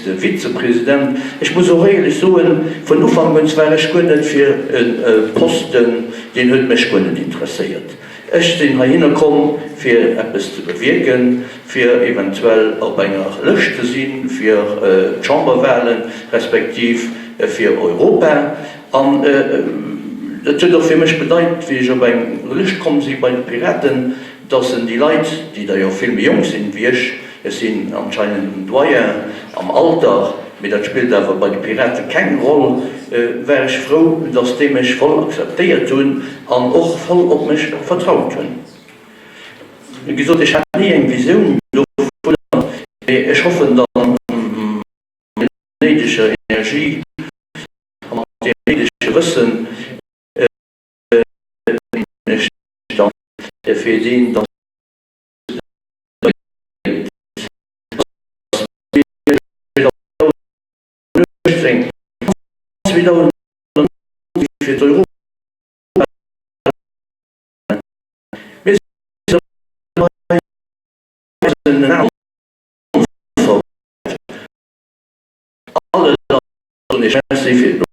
jéngste Vizepresident. Ech muss och éierlech soen, vun Ufank un war ech guer net fir e Posten, deen huet mech guer net interesséiert. Ech sinn heihinner komm, fir eppes ze bewierken, fir eventuell op enger Lëscht ze si fir d'Chamberwahlen, respektiv fir Europa. An dat huet och fir mech bedeit, wéi ech op eng Lëscht komm si bei de Piraten, dass en déi Leit, déi der jo vill méi jonk sinn wéi ech, ech sinn anscheinend en Doyen am Alter, mee dat spillt awer bei de Pirate keng Roll, war ech frou, dass déi mech voll akzeptéiert hunn an och voll op mech vertraut hunn. Wéi gesot, ech hat ni eng Visioun dovunner, mee ech hoffen dann mat der néideger Energie a mat deem néidege Wëssen, ech dann fir deen, dass 2018 an 2019 fir d'Europawahlen. Mir sinn bei eisen Onverbraucht. Alle Leit soen Iech Merci fir d'Nolauschteren.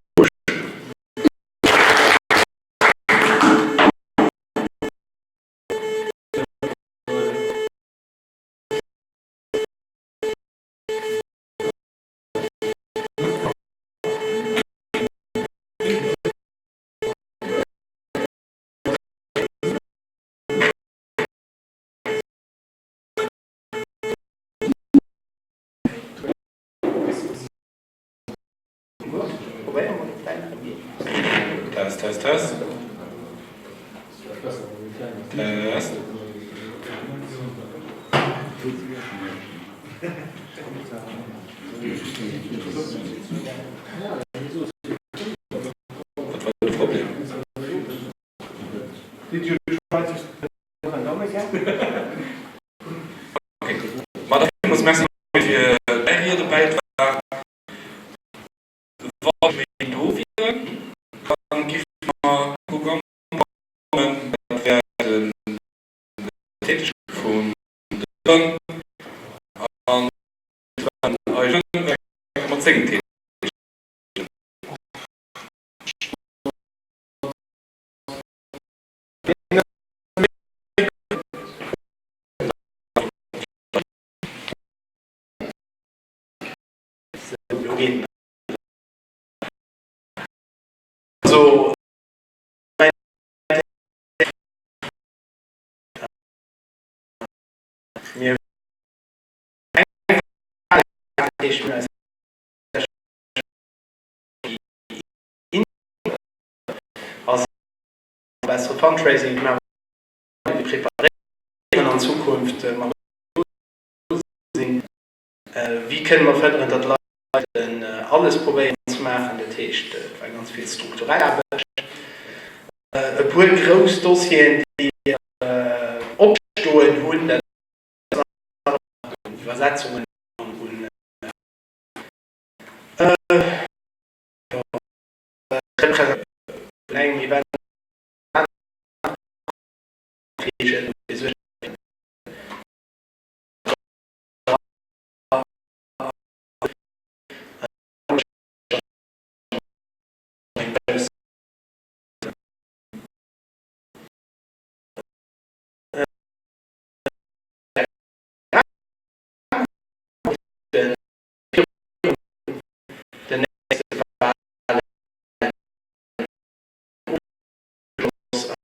Test, test, test. Test. Wat war de Problem? Did you try to Okay. Ma da villmools Merci fir däi Riedebäitrag. Wa méi do wieren, da géife mer Programm kommen. Dat wär den Tätegkeet vun de an den Eugen mat sengen Tätegkeeten. Bessere Fundraising maachen, mir preparéieren an Zukunft mat do sinn. Wéi kënne mer fërderen, datt Leit alles probéieren ze maachen? Dat heescht, et war ganz vill strukturell Aarbecht, e puer grouss Dossieren, déi opgestoen hunn, dat ass nach un Iwwersetzungen an un Representatioun vun engem Event an aneren Kolleegen dofir suergen. Den nächste Wahlen ofgeschloss a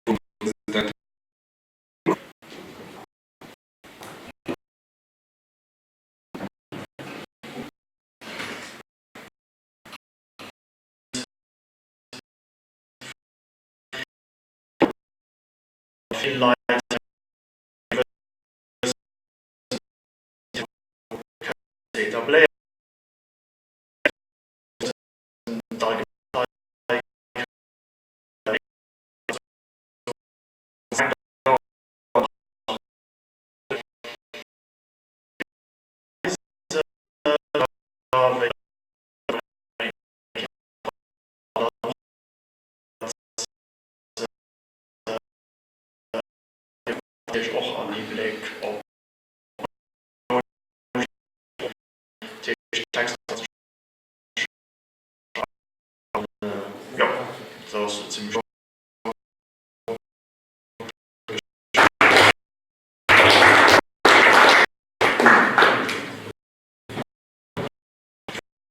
vum President. Vill Leit etabléiert. Natierlech och am Hibléck op Texter ze schreiwen. Jo, dat ass sou zimmlech.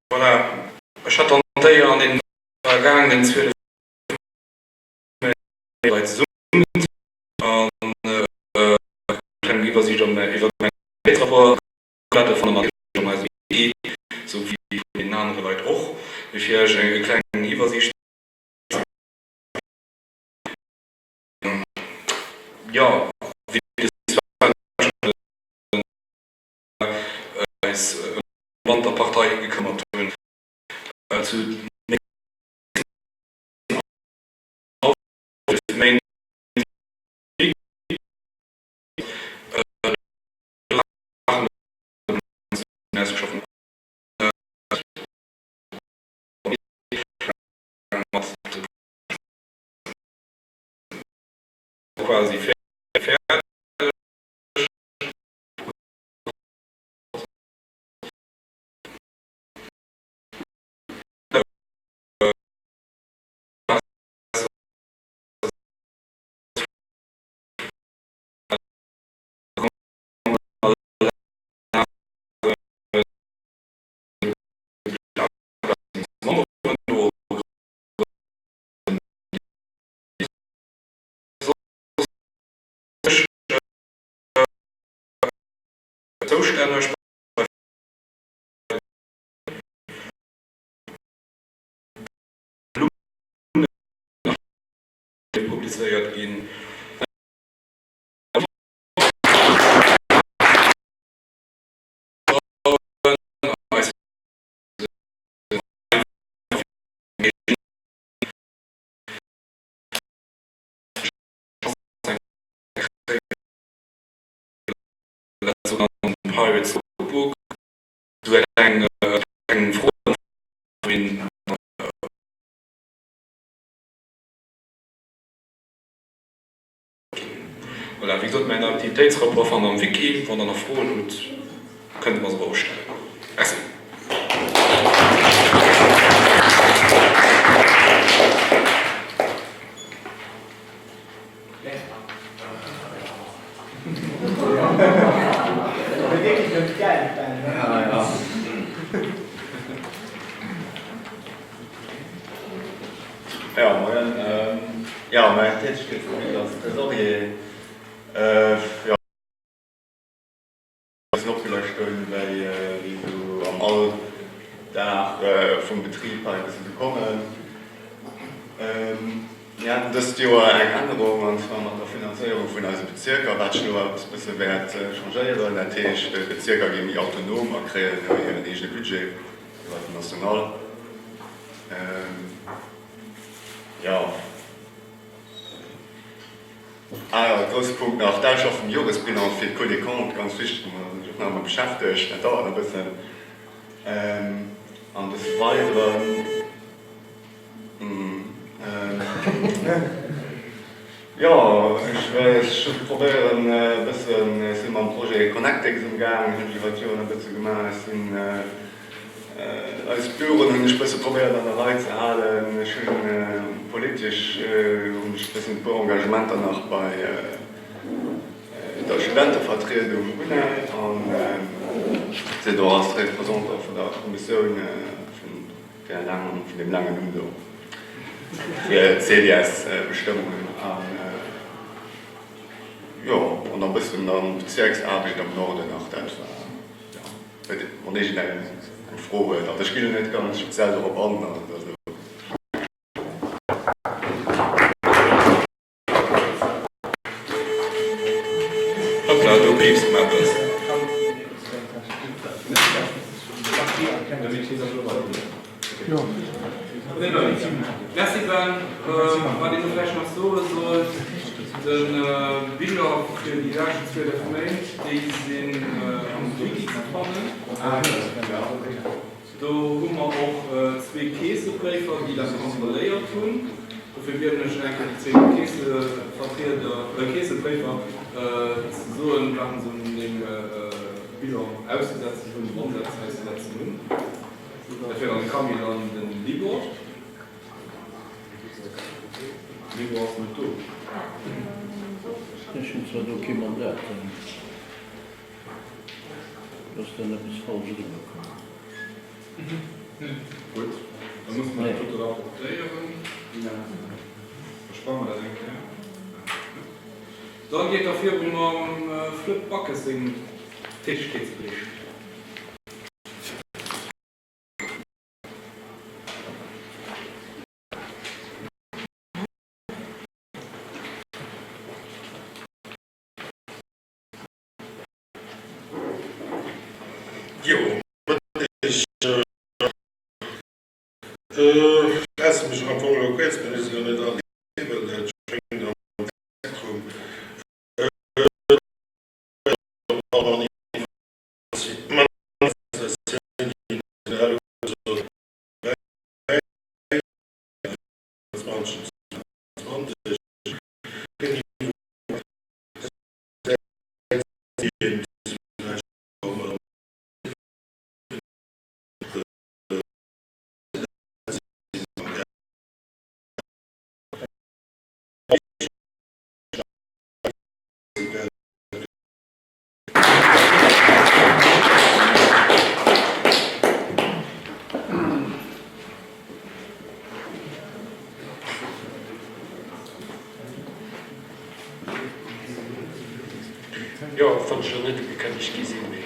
Voilà, ech hat dann d'Éier an deenen vergaangenen 12 Méint hei zesummen ze an eng kleng Iwwersiicht iwwer mäin Aktivitéitsrapport. Komplette fanne mer natierlech an eisem Wiki, sou wéi vun deenen anere Leit och. Mee fir Iech eng kleng Iwwersiicht ze ginn, jo, wéi de Sven schonn eis ëm d'Wanterpartei gekëmmert hunn, zu nächsten Méint. Quasi fäerdeg. Zoustänneg bei Blummen publizéiert ginn. Pirates Cookbook, sou eng kleng Fro Voilà, wéi gesot, mäin Aktivitéitsrapport fannt der am Wiki. Wann der nach Froen hutt, kënnt der mer se och stellen. Merci. Jo, moien. Jo, mäin Tätegkeetsgebitt ass Tresorier. Jo, e bëssen opgelëscht hunn, wéi déi esou am Alldag vum Betrib hei e bëssen esou kommen. Mir haten dëst Joer eng Ännerung, an zwar mat der Finanzéierung vun eise Bezierker, wat sech elo eppes bësse wäert changéieren. Dat heescht, d'Bezierker gi méi autonom a kréien hiren eegene Budget iwwer den National. Jo. Ah jo, e grousse Punkt nach, d'Ausschaffe vum Joresbilan fir d'Cour des Comptes, ganz wichteg, wou mer sech och nach ëmmer beschäftegt, dat dauert nach e bëssen. An des Weideren, jo, ech probéieren e bëssen, ech si mam Projet Connectix amgaang, hunn ech iwwer d'Joren e bësse gemaach, ech sinn, Eis Büroen hunn ech bësse probéiert an der Rei ze halen. Ech hunn politesch hunn ech bëssen e puer Engagementer nach bei der Studentevertriedung UNEL an sinn do als Représentant vun der Kommissioun vun där laangen, vun deem laangen Numm do fir d'CDS-Bestëmmungen an jo an e bëssen dann Bezierksaarbecht am Norden nach. Dat war jo. Wann iergend eng Fro huet, also ech ginn elo net ganz speziell dorop an, also dat ass elo. Hoppla, do piipst mer eppes. Merci Ben. Wat een do vläicht nach soe sollt, de Bilan fir déi lescht 12 Méint, déi sinn am Wiki ze fannen. Do hu mer och zwee Keessebréifer, déi dat kontrolléiert hunn. Dofir bieden ech eng Kéier déi zwee Keessevertrieder, Keessepréifer. Dat wier dann de Camille an den Libor. Libor ass net do. Ech hunn zwar do kee Mandat, do ass dann eppes falsch eriwwer komm. Gutt, da musse mer dat dote rapportéieren. Da spare mer dat eng Kéier. Da geet da viru mam Flëpp Backes sengem Tätegkeetsbericht. Jo, Mëtteg. Ech mech am Fong elo kuerz, mä mir sinn jo net all iwwel, dat schéngt am Spektrum. Jo, och wann ech elo net ugekënnegt gi sinn, mee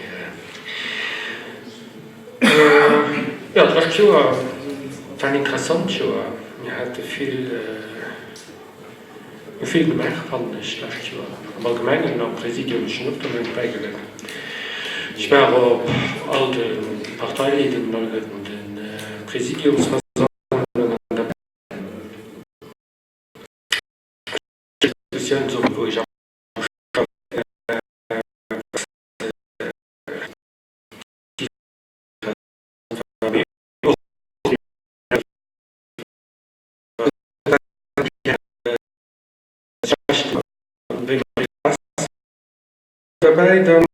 jo, d'lescht Joer war en interessant Joer. Mir hate vill, hu vill gemaach, fannen ech, d'lescht Joer am Allgemengen, am Präsidium. Ech hunn och do meng bäigeluecht. Ech war op all de Parteileedungen, alleguerten de Präsidiumsversammlungen an der Diskussiounsrunn, wou ech am Derbäi dann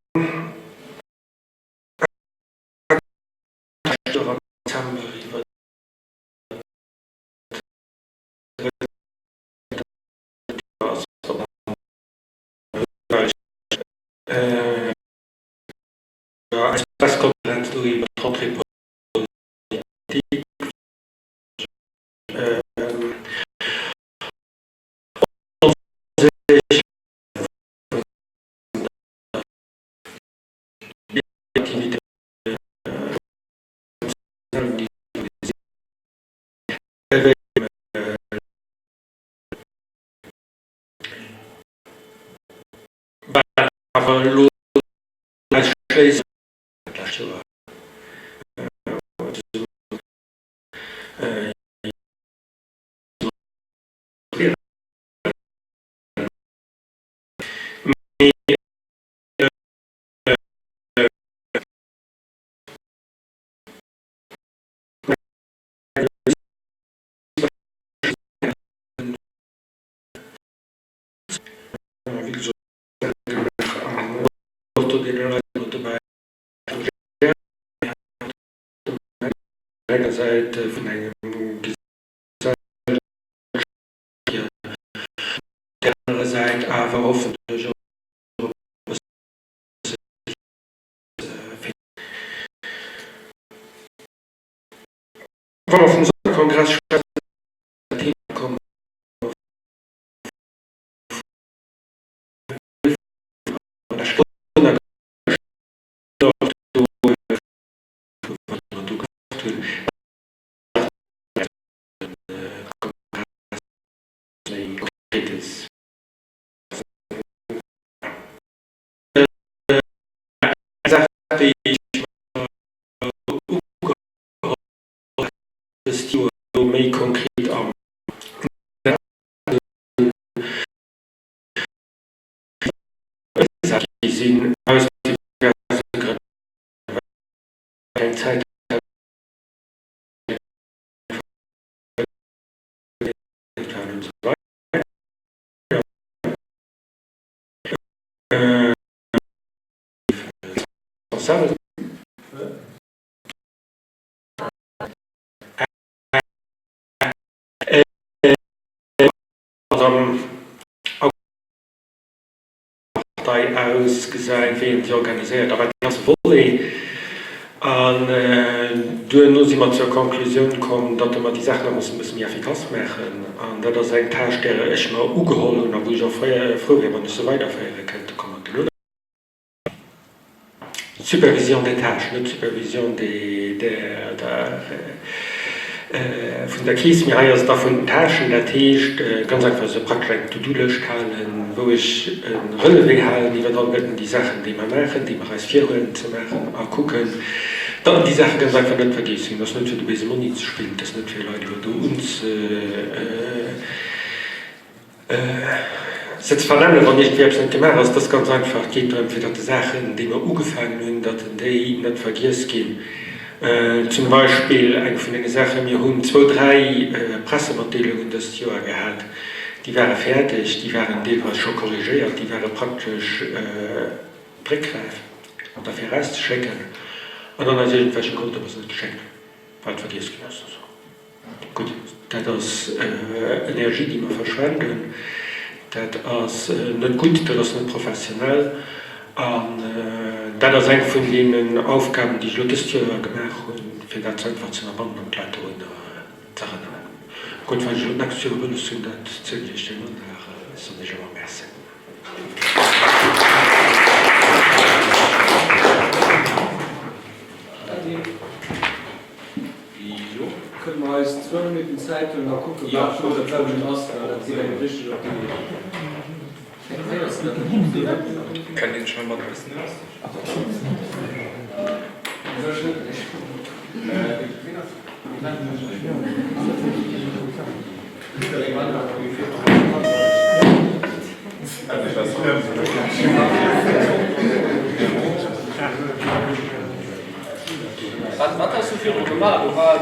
iwwer eis Pressekonferenz do iwwer d'Rentrée politique Wat awer elo ausschléisst, d'lescht Joer Wéi gesot, gemaach an och do deene Leit elo dobäi enger Säit vun engem Gesellschaftsspier, op där anerer Säit awer hoffentlech och e bësse fir. Wa mer vum Sonnerkongress schwätzen, dat Thema komme Méi konkret am Ëmgesat gi sinn, aus diverse Grënn, well keng Zäit war an esou weider. Responsabel. Partei ausgesäit, wéi een se organiséiert a wat dee ganze Volet. An duerno si mer zur Conclusioun komm, datt mer déi Saach nach mussen e bësse méi effikass maachen. An dat ass eng Tâche, där ech mer ugeholl hunn a wou ech och frou wier, wann ech se weiderféiere kënnt. Do komme mer duerno nach. Supervision des tâches, net Supervision des, der, der, vun der Keess, mee hei ass et da vun den Tâchen. Dat heescht ganz einfach esou praktesch eng To-do-Lëscht halen, wou ech e Relevé halen iwwer alleguerten déi Saachen, déi mer maachen, déi mer eis virhuelen ze maachen a kucken, datt mer déi Saache ganz einfach net vergeessen. Et ass net fir de béise Monni ze spillen, et ass net fir Leit elo do unze. Se ze vernännen, wann iergendwéi eppes net gemaach ass. Et ass ganz einfach, et geet drëm, fir datt de Saachen, déi mer ugefaangen hunn, datt déi net vergiess ginn. Zum Beispill eng vun deene Saachen, mir hunn zwou, dräi Pressematdeelungen dëst Joer gehat, déi ware fäerdeg, déi waren deelweis scho korrigéiert, déi ware praktesch dréckräif da fir erauszeschécken, an dann aus iergendwelchem Grond hu mer se net geschéckt, well et vergiess ginn ass. Gutt, dat ass Energie, déi mer verschwenden. Dat ass net gutt, dat ass net professionell. An dat ass eng vun deenen Aufgaben, déi ech elo dëst Joer gemaach hunn, fir dat einfach ze ënnerbannen an d'Leit dorunner ze erënneren. Gutt, wat ech elo d'nächst Joer wëlles hunn, dat zielen ech Iech deen aneren Dag. Ech soen Iech awer Merci. Jo. Kënne mer eis zwou Minutten Zäit huelen a kucken, wat do dat selwecht ass, well dat geet engem richteg op déi Kennt een sech heimat e bëssen aus? Wat has du viru gemaach? Do war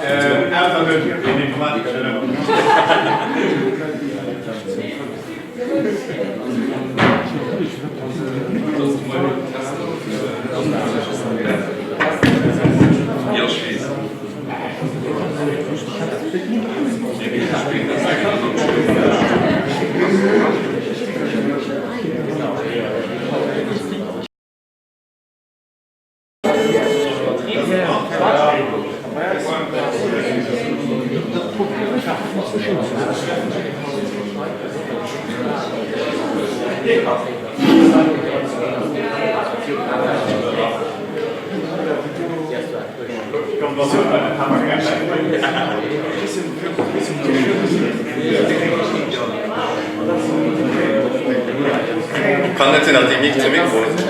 Kann net sinn, datt déi Mik zum Mikro sinn.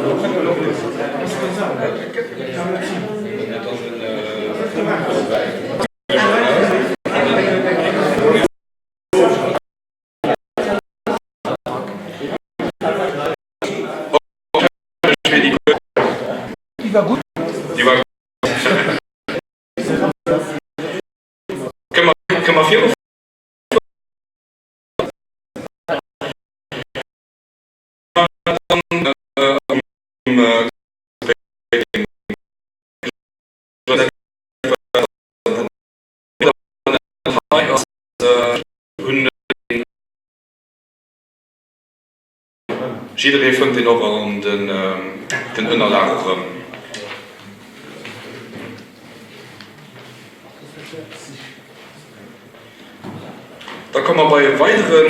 Déi war gutt. Kënne mer viru Jidderee fënnt deen och an den Ënnerlage rëm. Da komme mer bei e weidere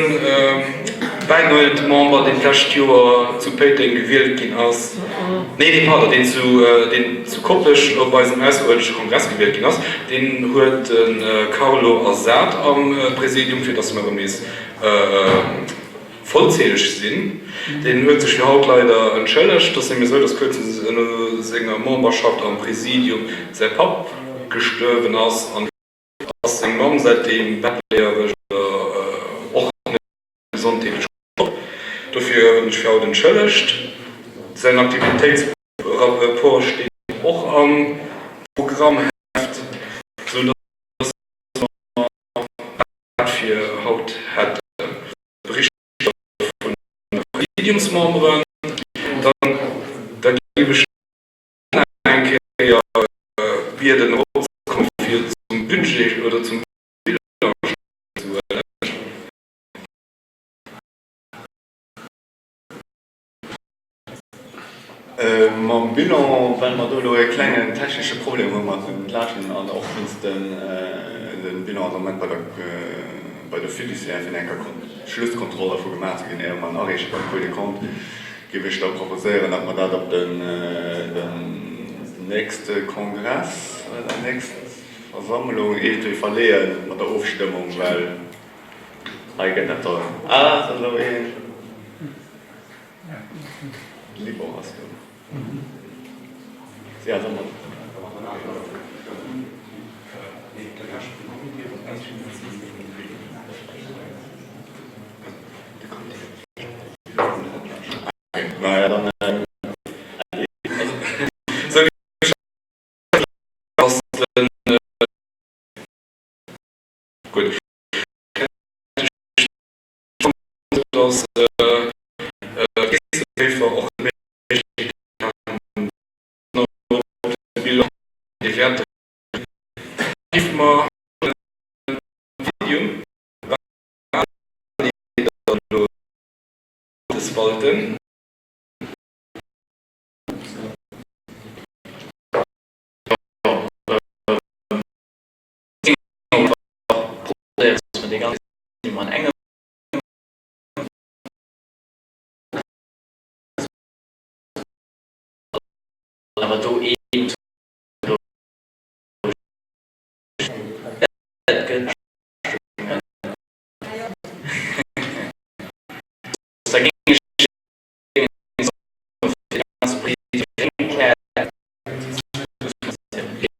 Bäigeordnete-Member, deen d'lescht Joer zu Péiteng gewielt ginn ass, nee, deen, pardon, deen zu, deen zu Koplescht op eisem ausseruerdentleche Kongress gewielt ginn ass. Deen huet de Carlo ersat am Präsidium, fir dass mer erëm nees vollzähleg sinn. Deen huet sech fir haut leider entschëllegt. Et ass nämlech esou, dass kuerz no senger Memberschaft am Präsidium säi Papp gestuerwen ass an ass seng Mamm säitdeem bettleeëreg oder och net gesondheetlech gutt drop. Dofir huet en sech fir haut entschëllegt. Säin Aktivitéitsrapport steet och am Programmheft, sou dass mer dat fir haut hätten. Berichter vun de Präsidiumsmemberen. Dann da géif ech nach eng Kéier bieden eropzekommen, fir zum Budget oder zum Bilan Stellung ze huelen. Mam Bilan, well mer do elo e klengen technesche Problem hu mat den Laschen an och wéinst de Bilan ass am Moment bei der bei der Fiduciaire fir eng Kéier Schlusskontroll dervu gemaach ze ginn, éier mer en areeche beim Cour des Comptes, géif ech da proposéieren, datt mer dat op den nächste Kongress oder der nächst Versammlung iergendwéi verleeën mat der Ofstëmmung, well hei gëtt dat dann, ah, ass elo een. Libre ass do. Si ass ëmmer do. Naja, dann. Gutt. Dass d'Keessebriefer och d'Méiglechkeet haten, op de Bilan dee Wäerter géife mer den Präsidium walten. Awer do een Dat gëtt Da géing ech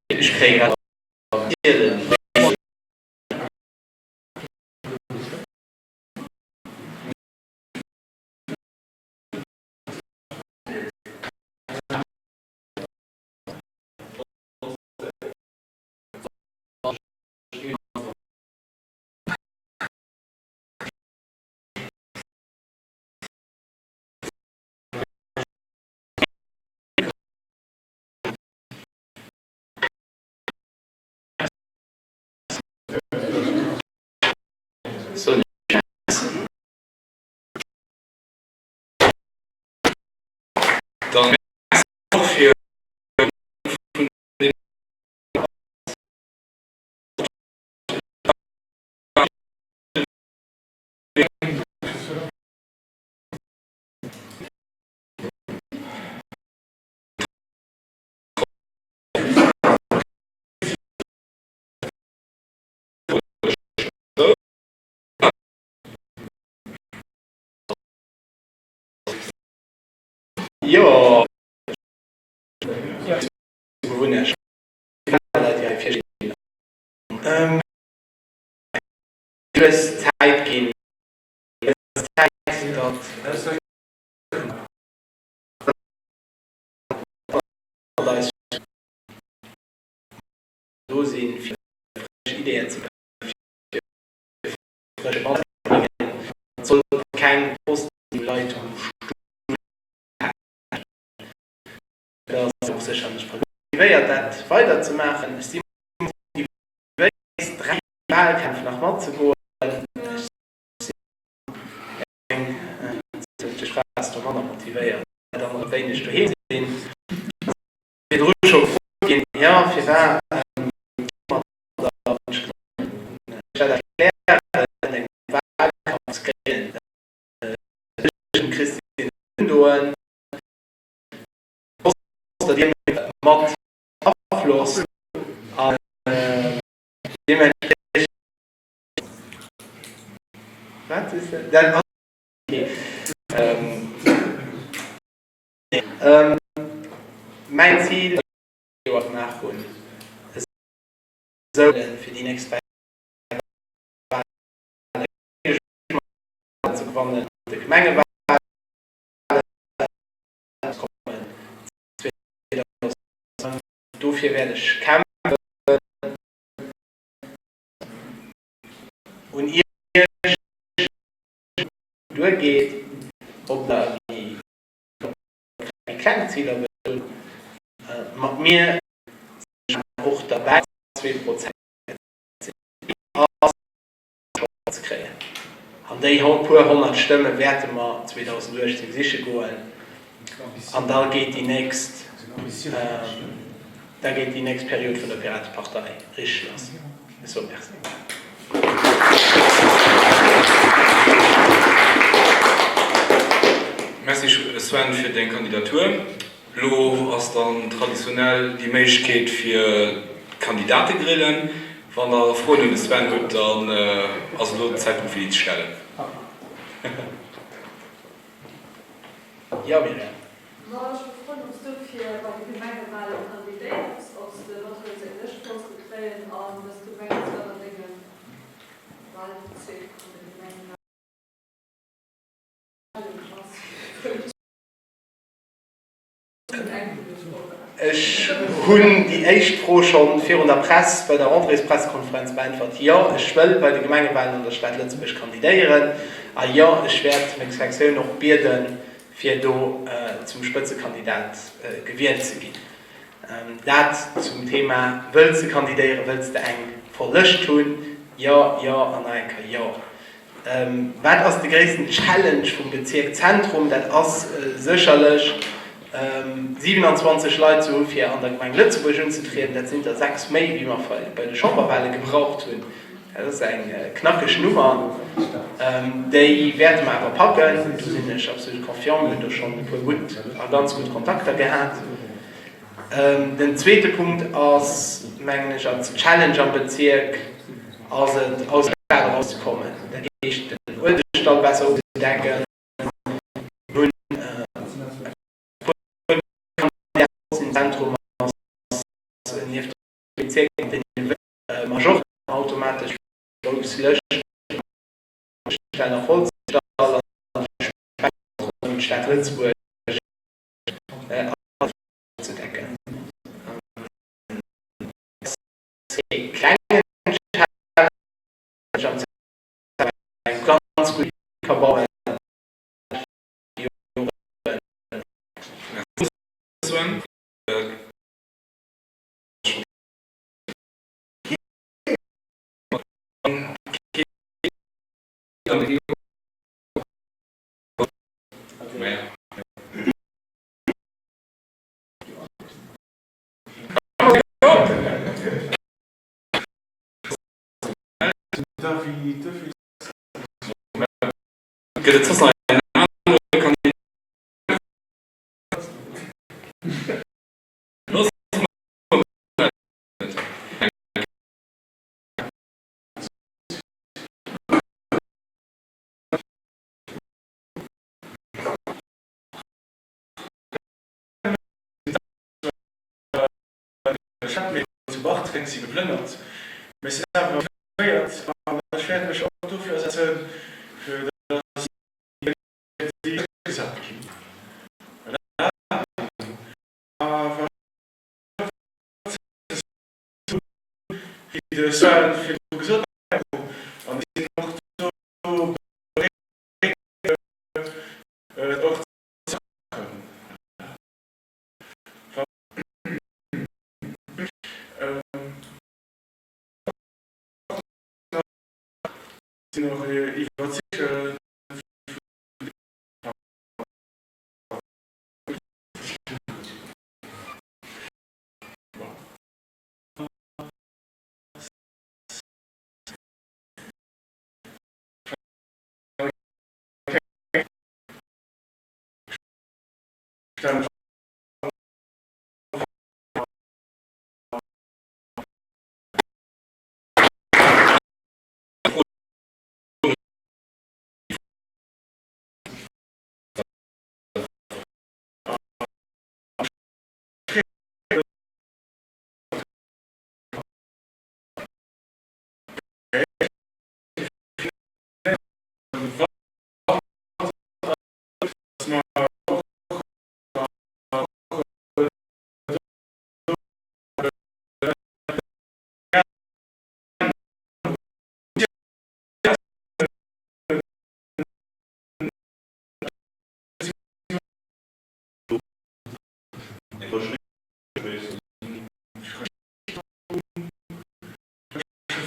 Ech kréie grad zielen. Soen ech Merci. Dann Merci och fir vun den. Jo. gewëss Zäit ginn, Zäit, datt eis do sinn, fir frësch Ideeën ze bréngen, fir frësche Wand ze bréngen. Et soll keng Posten déi Leit um Stull halen. Dat ass och sécherlech motivéiert, dat weiderzemaachen. Ech si motivéiert, 3 Wahlkämpf nach matzegoen. Ech sinn eng zëntlech Fra ass do manner motivéiert, dann erëm wéineg doheem sinn. Virdru scho gefrot ginn, jo, firwat domadder? Ech dat erklären, eng Wahlkampf ze kréien, dem Christine undoen, datt Dir mat Afloss an deementspriechend Wat is dat? Mäin Zil Joer gemaach hunn, esou fir déi nächst 3 Walen ze gewannen an de Gemengewalen kommen 2009. Dofir wäert ech kämpfen. Un Iech duergeet, ob Der méi kleng Ziler wëllt hunn. Mat mir sinn och derbäi, 2% ze kréien. An déi puer 100 Stëmme wäerte mer 2018 siche goen. An da geet déi nächst, da geet déi nächst Period vun der Piratepartei richteg lass. Ech soe Merci. Merci Sven fir deng Kandidatur. Lo ass dann traditionell déi Méiglechkeet fir d'Kandidategrillen. Wann der Froen un de Sven hutt, dann ass elo den Zäitpunkt fir déi ze stellen. Jo Myriam. Ma ech wollt froen, ob s du fir bei de Gemengewalen kandidéiers, ob s de mat hues eng Lëscht voll ze kréien an dass du mengs, wat an dengem Walbezierk an de Gemengewalen ass. Ech hunn déi éischt Fro scho virun der Press bei der Rentréespressekonferenz beäntwert, Jo, ech wëll bei de Gemengewalen an der Stad Lëtzebuerg kandidéieren a jo, ech wäert meng Sektioun och bieden, fir do zum Spëtzekandidat gewielt ze ginn. Dat zum Thema, Wëlls de kandidéieren, wëlls de eng voll Lëscht hunn? Jo, jo an nach eng Kéier jo. Wat ass de gréissten Challenge vum Bezierk Zentrum? Dat ass sécherlech 27 Leit ze hu fir an der Gemeng Lëtzebuerg unzetrieden. Dat sinn der 6 méi wéi mer bei de Chamberwale gebraucht hunn. Dat ass eng knackeg Nummer. Déi wäerte mer awer packen, do sinn ech absolut confiant. Mir hunn do schonn e puer gutt a ganz gutt Kontakter gehat. Den zweete Punkt ass, mengen ech, als Challenge am Bezierk ass et, aus der Stad erauszekommen. Dat heescht, den Uelzechtdall besser ofzedecken. Mir hunn e puer Kandidaten. Den Zentrum ass nieft dem Bezierk mat deene Majorten automatesch grouss Lëscht am Holzstall an de Spektrum ronderëm d'Stad Lëtzebuerg. Ofzedecken. Ass ee klengen Challenge am Zentrum eng ganz gutt ka bauen. Gëtt et soss nach en anere Kandidat? Ech hat méi zu Bartreng si geplënnert, mee sinn awer motivéiert an ech wäert mech och dofir. Wéi de Sven virdru gesot huet, an ech sinn och do bereet, et och ze maachen. Sinn och iwwerzeegt vun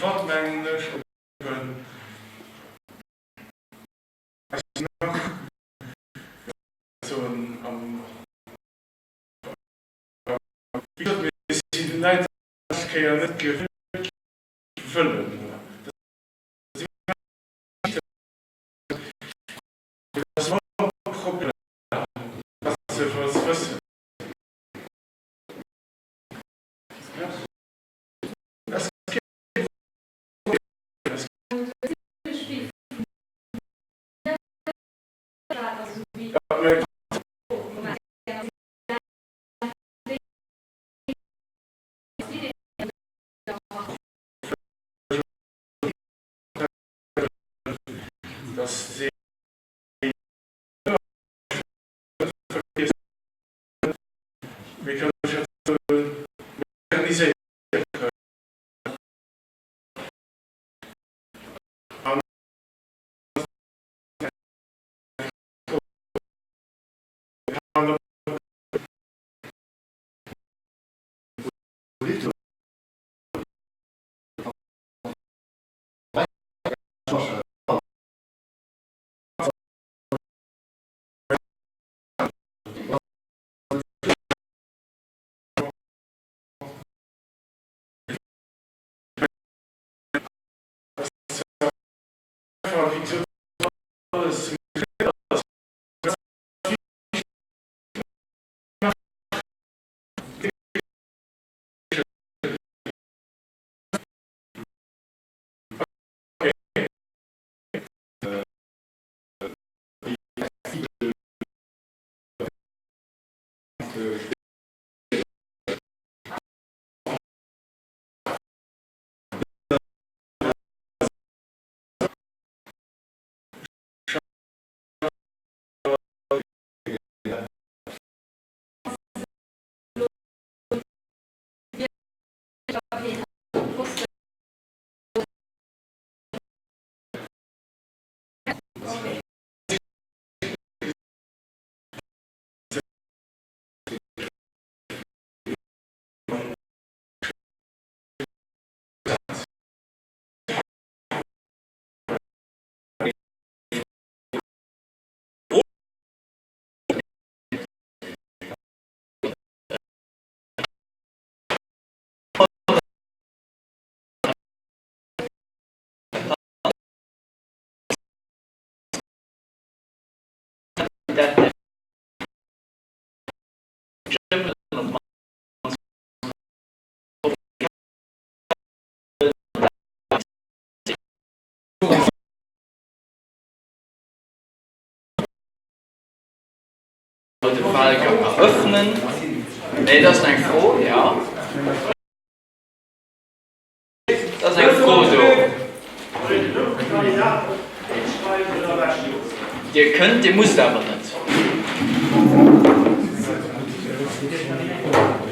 Wat mengen ech op nach soen am Wéi gesot, mir sinn den Leit dës Kéier net gewillt wëllen. Dat ass ëmmer e Problem, dass se wëssen. De Wahlgang eröffnen. Nee, dat ass eng Fro, jo. Dat ass eng Fro do. Dir kënnt, Dir musst awer net.